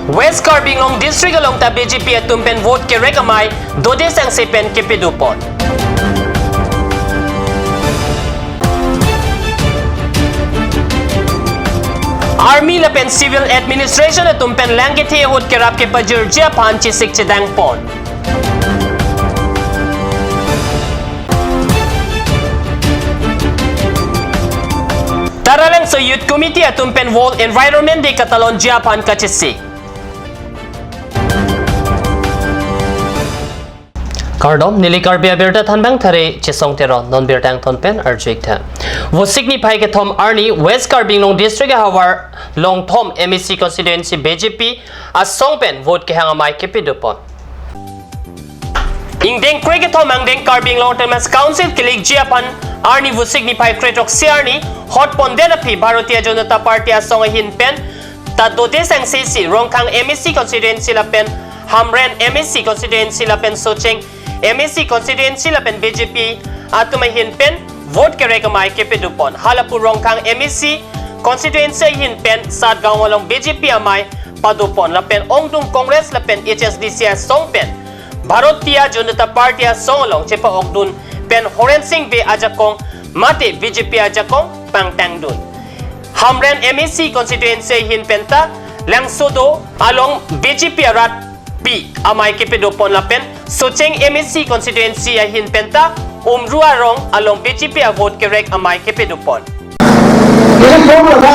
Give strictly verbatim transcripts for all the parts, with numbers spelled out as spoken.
West Karbi Anglong District along ta B J P atum pen vote kerek amei Dode Sangse pen kepado pon. Army lapen Civil Administration atum pen lang kethe ahut kerap kepajirji aphan chesik chedang pon. Taralangso Youth Committee atum pen World Environment Day katalonji aphan kachesik. Kardom, neli Karbi Abirta thanbang thare Chesong Teron, non birta angthon pen arju-ik tha. Vosik niphai kethom arni West Karbi Anglong District ahavar Longthom M A C constituency B J P asong pen vote kehang amei kepado pon. Ingdeng kre kethom angdeng Karbi Anglong Autonomous Council kelikji aphan arni Vosik niphai kre throksi arni hot pondet aphi Bharatiya Janata Party asong ahin pen ta Dode Sangse si Rongkhang M A C constituency lapen Hamren M A C constituency lapen Socheng M A C constituency lapen B J P atum ahin pen vote kerek amei kepado pon. Halapu Rongkhang M A C constituency ahin pen Satgaon along B J P amei pado pon lapen ongdung Congress lapen H S D C asong pen Bharatiya Janata Party asong along chepa-okdun pen Horen Sing Bey ajakong mate B J P ajakong pangtangdun. Hamren M A C constituency ahin pen ta Langsodo along B J P arat pi amei kepado pon lapen Socheng M A C constituency ahin pen ta Umru arong along B J P avote kerek amei kepado pon. Ini kau kata,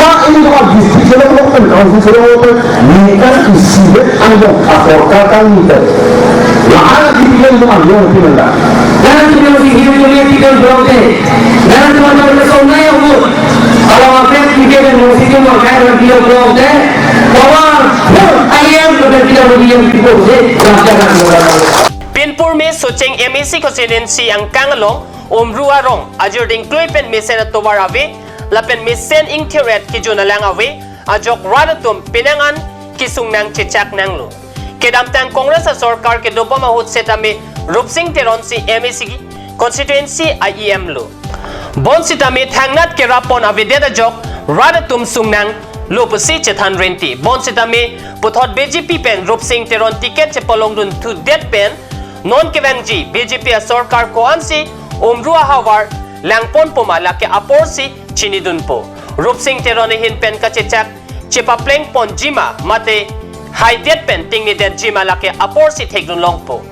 ha ini kau district sila kau pen council sila kau pen, mereka isi bet anjong ator kata ni pen. Lah ada di pilihan itu anjong pilihan dah. Jangan cuma sihir cuma tiga blok deh. Jangan cuma cuma kesonai aku. Kalau makan tiga dan musik cuma kayak radio blok deh. Power, full, ayam, udah tidak mau diam di kursi. Jangan, jangan, jangan. Pinpur me Socheng M A C constituency angkang along Umru arong ajir dingklui pen mesen atovar ave lapen mesen ingthir-et kejun alang ave ajok rat atum penang an kesung nang chechak nanglo. Kedamtang Congress asorkar kedobom ahut setame Rupsing Teron si M A C constituency a E M lo. Bonsitame thangnat kerap pon avedet ajok rat atum sung nanglo pusi chethan renti. Bonsitame puthot B J P pen Rupsing Teron ticket chepalongdun thudet pen non kevangji B J P asorkar ko-ansi Umru ahavar langpon puma lake aporsi chinidunpo. Rupsing Teron ahin pen kachechak chepapleng ponjima mate haidet pen tingnidetjima lake aporsi thekdun longpo.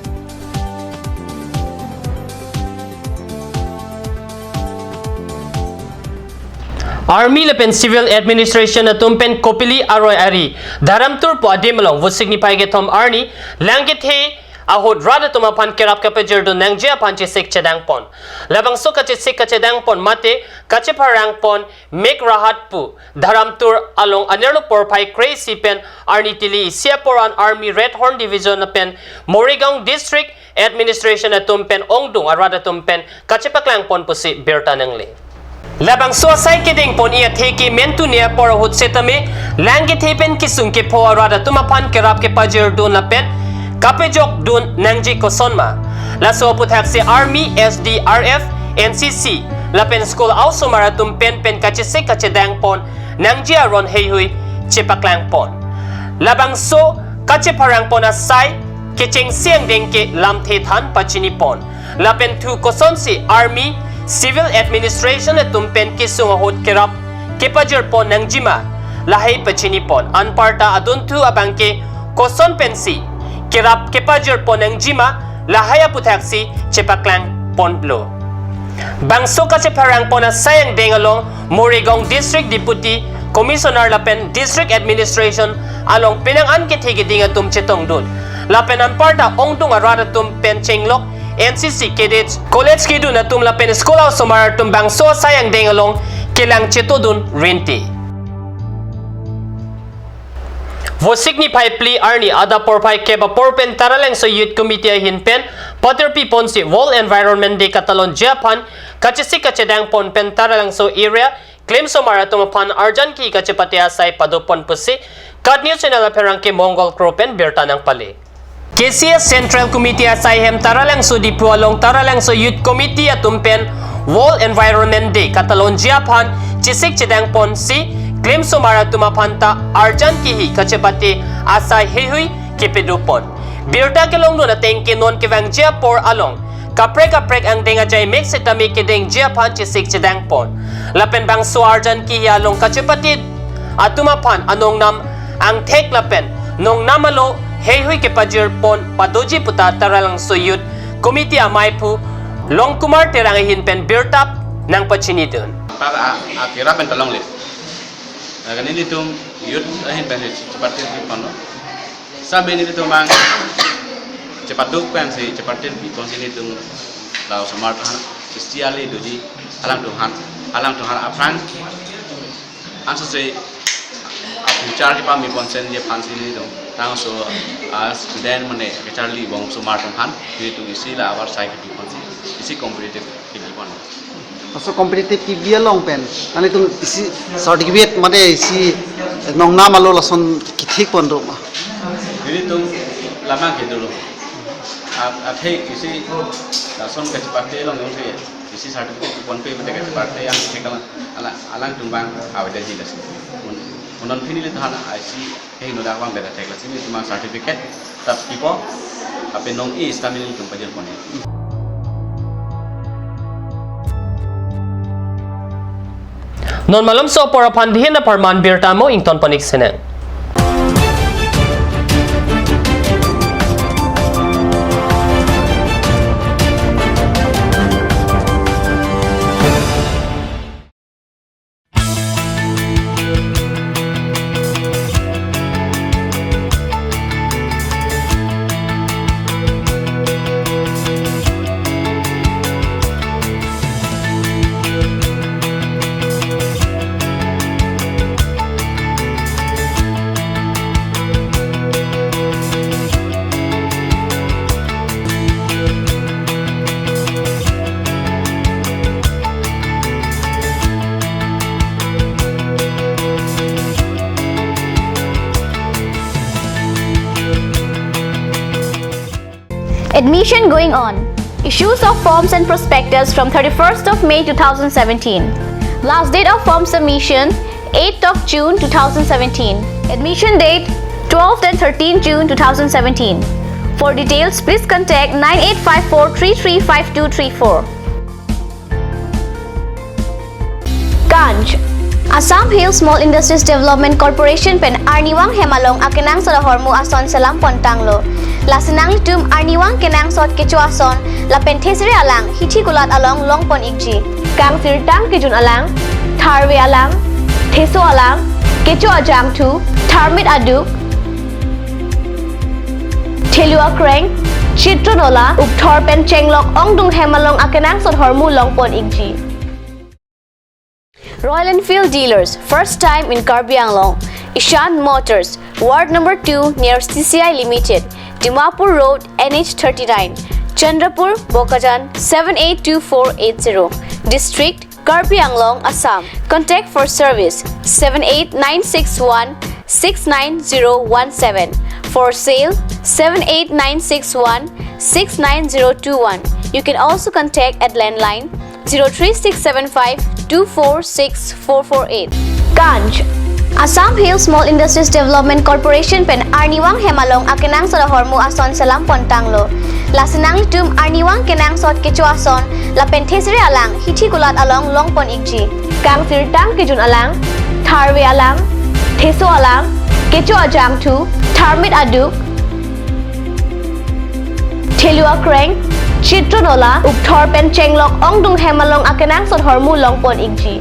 Army lapen Civil Administration atum pen Kopili aroi ari Dharamtur pu adim along Vosik niphai kethom arni lang kethe ahut rat atum aphan kerap kepajirdun nangji aphan chesik chedang pon. Labangso kachesik kachedang pon mate kachepharang pon Mek Rahat pu Dharamtur along anerlo porphai kre-isi pen arni tili isi apor an Army Red Horn Division lapen Morigaon District Administration atum pen ongdung arat atum pen kachepaklang pon pusi birta nangle. Labangso asai kedeng pon-i athe ke mentu ne apor ahut setame lang kethe pen kesung kepho arat atum aphan kerap kepajirdun lapen kapejokdun nangji kosonma. Laso aputhaksi Army, S D R F, N C C lapen school a-osomar atum pen pen kachesik kachedang pon nangji aron heihui chepaklang pon. Labangso kachepharang pon asai kechengsi angdeng ke lamthe than pachini pon. Lapen thu kosonsi Army, Civil Administration atum pen kesung ahut kerap kepajir pon nangjima lahai pachini pon. Anparta adunthu abangke koson pensi kerap kepajir pon nangjima lahai aputhaksi chepaklang ponlo. Bangso kachepharang pon asai angdeng along Morigaon District Deputy Commissioner lapen District Administration along penang an kethe keding atum chetongdun. Lapen anparta ongdung arat atum pen chenglok N C C cadets, college kedun atum lapen school a-osomar atum bangso asai angdeng along kelang chetodun renti. Vosik niphai phli arni adap porphai kep apor pen Taralangso Youth Committee ahin pen patirpi ponsi World Environment Day katalonji aphan kachesik kachedang pon pen Taralangso area klemsomar atum aphan arjan ke kachepate asai pado pon pusi KAT News Channel apherangke Mongol Kro pen birta nangpale. K C S Central Committee asai hem Taralangso Diphu along Taralangso Youth Committee atum pen World Environment Day katalonji aphan chesik chedang ponsi klemsomar atum aphan ta arjan kihi kachepate asai heihui kepadopon. Birta kelongdun ateng ke non kevangji apor along kaprek kaprek angdeng ajai mek setame kedengji aphan chesik chedangpon. Lapen bangso arjan kihi along kachepate atum aphan anongnam angthek lapen nongnam alo heihui kepajirpon padoji puta Taralangso Youth Committee amaiphu Longkumar Terang ahin pen birta nangpachinidun. Para a, a kira pen talongle. Laga nelitum youth ahin pen chepatir pipon lo. Sabe nelitum bang chepaduk pen si chepatir pipon si nelitum la osomar aphan, isti ali doji, alangtum aphan, alangtum aphan aphrang ansose a future kepame ponsi neli aphan si nelitum. Tangso a student mane kacharli bom osomar atum aphan nelitum isi la avarsai kepi ponsi, isi competitive kepi pon. Laso competitive kebi along pen nanglitum isi certificate mate isi nongnam alo lason kethek pon do ma? Nelitum labang kedo lo. A, athe isi lason kachepate along yong ke isi certificate keponpe mate kachepate angthek alang, alang, alangtum bang avedet ji lasi. Un, unon pini le tahan isi hei noda bang beda thek lasi nelitum certificate tap kipo ape nong-e stamina nelitum pajirpon. Non malomso apor aphan bihin apharman birta mo ington panik seneng. Admission going on. Issues of forms and prospectus from thirty-first of May two thousand seventeen. Last date of form submission, eighth of June two thousand seventeen. Admission date, twelfth and thirteenth June two thousand seventeen. For details, please contact nine eight five four three three five two three four. Ganj. Assam Hill Small Industries Development Corporation pen arnivang hem along akenangsot ahormu ason selam pon tanglo. Lasi nanglitum arnivang kenangsot kecho ason lapen thesere alang hithi kulat along long pon ikji. Kangsirtang kejun alang, tharve alang, theso alang, kecho ajangthu, tharmit aduk, thelu akreng, chitron ola, ukthor pen chenglok ongdung hem along akenangsot ahormu long pon ikji. Royal Enfield Dealers, first time in Karbi Anglong. Ishan Motors, Ward number two near C C I Limited, Dimapur Road, N H thirty-nine, Chandrapur, Bokajan, seven eight two four eight zero. District, Karbi Anglong, Assam. Contact for service, seven eight nine six one six nine zero one seven. For sale, seven eight nine six one six nine zero two one. You can also contact at landline zero three six seven five two four six four four eight. Ganj. Assam Hill Small Industries Development Corporation pen arnivang hem along akenangsot ahormu ason selam pon tanglo. Lasi nanglitum arnivang kenangsot kecho ason lapen thesere alang hithi kulat along long pon ikji. Kangsirtang kejun alang, tharve alang, theso alang, kecho ajangthu, tharmit aduk, thelu akreng, chitron ola, ukthor pen chenglok ongdung hem along akenangsot ahormu long pon ikji.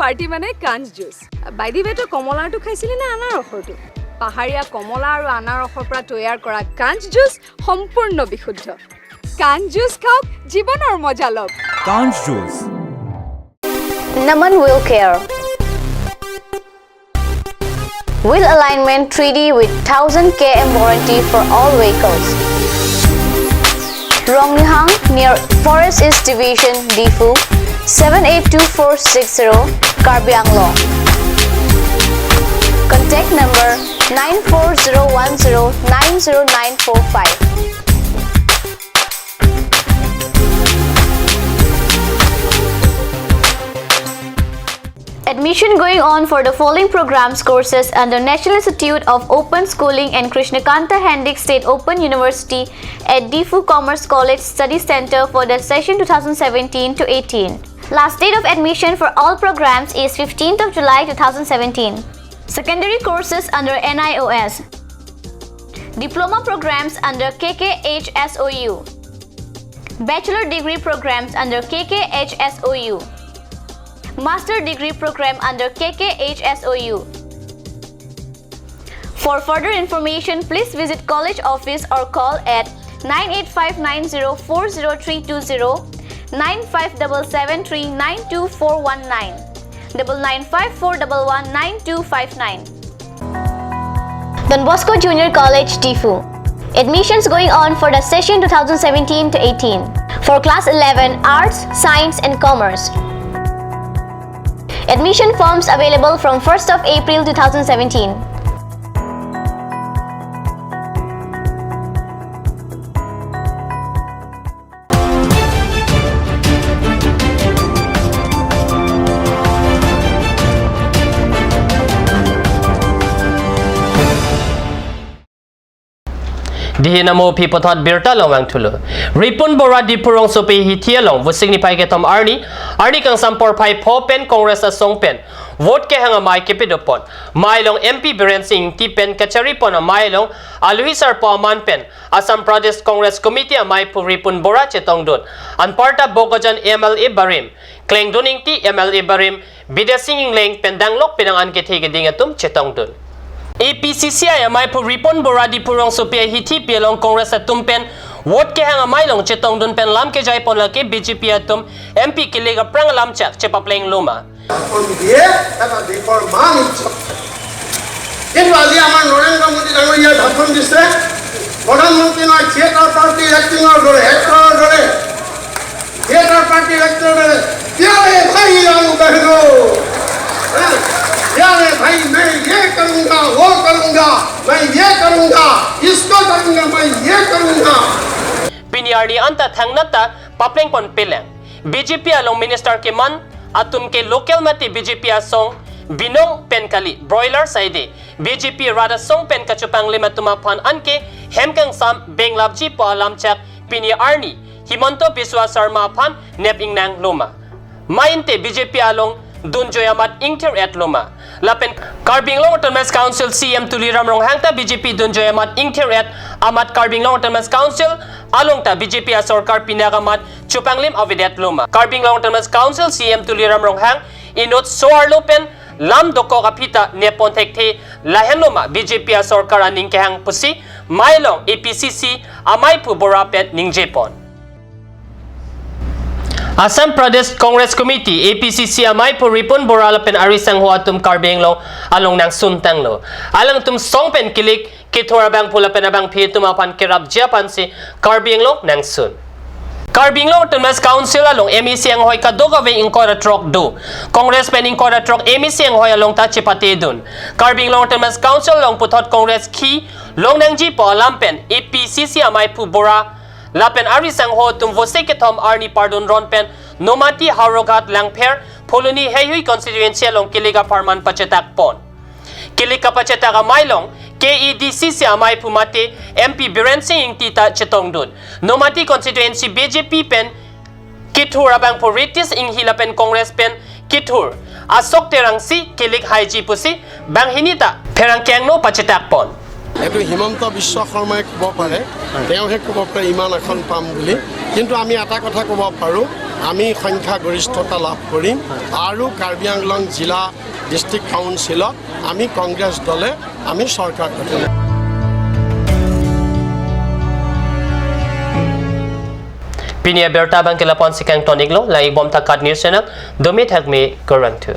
Party মানে কাঞ্চ juice. By the ৱে, তই কমলাৰটো খাইছিলি নে আনাৰসৰটো? পাহাৰীয়া কমলা আৰু আনাৰসৰ পৰা তৈয়াৰ কৰা কাঞ্চ জুচ সম্পূৰ্ণ বিশুদ্ধ। কাঞ্চ জুচ খাওক, জীৱনৰ মজা লওক। Kanj Juice. Naman Wheel Care. Wheel alignment three D with thousand K M warranty for all vehicles. Rongnihang near Forest East Division, Diphu, seven eight two four six zero, Karbi Anglong. Contact number nine four zero one zero nine zero nine four five. Admission going on for the following programs courses under National Institute of Open Schooling and Krishna Kanta Hendick State Open University at Diphu Commerce College Study Center for the session two thousand seventeen to eighteen. Last date of admission for all programs is fifteenth of July two thousand seventeen. Secondary courses under N I O S. Diploma programs under K K H S O U. Bachelor degree programs under K K H S O U. Master degree program under K K H S O U. For further information, please visit college office or call at nine eight five nine zero four zero three two zero, nine five seven seven three nine two four one nine, double nine five four double one nine two five nine. Don Bosco Junior College, Diphu. Admissions going on for the session two thousand seventeen to eighteen for class eleven, Arts, Science and Commerce. Admission forms available from first of April two thousand seventeen. Dihin amo aphi puthot birta along vangthulo. Ripun Bora Diphu rongsopi hithi along Vosik niphai kethom arni, arni kangsam porphai pho pen Congress asong pen vote kehang amei kepadopon. Amei along M P Biren Singh Ingti pen kacharipon amei along alohi sarpo aman pen Assam Pradesh Congress Committee ameiphu Ripun Bora chetongdun. Anparta Bokajan M L A barim Klengdun Ingti, M L A barim Bidya Sing Engleng pen danglok penang an kethe keding atum chetongdun. A P C C I ameiphu Ripun Bora Diphu rongsopi ahithi pi along Congress atum pen vote kehang amei along chetongdun pen lam kejaipon lake B J P atum M P kilik aphrang alamchak chepaplenglo ma. এখন দিয়ে এটা দেশৰ মান উজ্জ্বল। কিন্তু আজি আমাৰ নৰেন্দ্ৰ মোদী ডাঙৰীয়াই ভাষণ দিছে, প্ৰধানমন্ত্ৰী নহয়, থিয়েটাৰ পাৰ্টিৰ এক্টিঙৰ দৰে, এক্টৰৰ দৰে, থিয়েটাৰ পাৰ্টিৰ এক্টৰৰ দৰে। प्यारे भाई और बहनों, हाँ, प्यारे भाई, मैं ये करूंगा, वो करूंगा, मैं ये करूंगा, इसको करूंगा, मैं ये करूंगा। Pini arni anta thangnat ta paplengpon pelang. B J P along minister keman atum ke local mate B J P asong binong pen kali, broiler saide B J P rat asong pen kachopanglim atum aphan anke hem kangsam benglapji pu alamchak pini arni Himanta Biswa Sarma aphan nep ingnanglo ma. Mainte B J P along dunjoi amat ingthir-etlo ma. Lapen Karbi Anglong Autonomous Council C E M Tuliram Ronghang ta B J P dunjoi amat ingthir-et amat Karbi Anglong Autonomous Council along ta B J P asorkar pinak amat chopanglim avedetlo ma. Karbi Anglong Autonomous Council C E M Tuliram Ronghang inut so-arlo pen lam dokok aphi ta neppon thekthe lahenlo ma B J P asorkar aning kehang pusi amei along A P C C ameiphu Bora pen ningjepon. Assam Pradesh Congress Committee, A P C C ameiphu Ripun Bora lapen ari sangho atum Karbi Anglong along nangsuntanglo. Alangtum song pen kilik kethur abangphu lapen abangpi atum aphan kerapji aphansi Karbi Anglong nangsun. Karbi Anglong Autonomous Council along M A C anghoi kadokave ingkoi ra throk do. Congress pen ingkoi ra throk M A C anghoi along ta chepatedun. Karbi Anglong Autonomous Council along puthot Congress khi longnangji pu alam pen A P C C ameiphu Bora lapen ari sangho atum Vosik kethom arni pardun ron pen Nomati, Howraghat, Langpher, Phuloni, Heihei constituency along kilik apharman pachetakpon. Kilik kapachetak amei along K A D C C ameiphu mate M P Biren Singh Ingti ta chetongdun. Nomati constituency B J P pen kethur abangphu Ritesh Enghi lapen Congress pen kethur Ashok Terangsi kilik haiji pusi banghini ta pherangke angno pachetakpon. এইটো হিমন্ত বিশ্ব শৰ্মাই ক'ব পাৰে, তেওঁহে ক'ব পাৰে ইমান আসন পাম বুলি। কিন্তু আমি এটা কথা ক'ব পাৰোঁ, আমি সংখ্যাগৰিষ্ঠতা লাভ কৰিম আৰু কাৰ্বি আংলং জিলা ডিষ্ট্ৰিক্ট কাউন্সিলত আমি কংগ্ৰেছ দলে আমি চৰকাৰ গঠন কৰিম। Pini abirta abang ke lapu-an si kangton-iklo, lang-ikbom ta KAT News Channel, dome thakme, kurvangthu.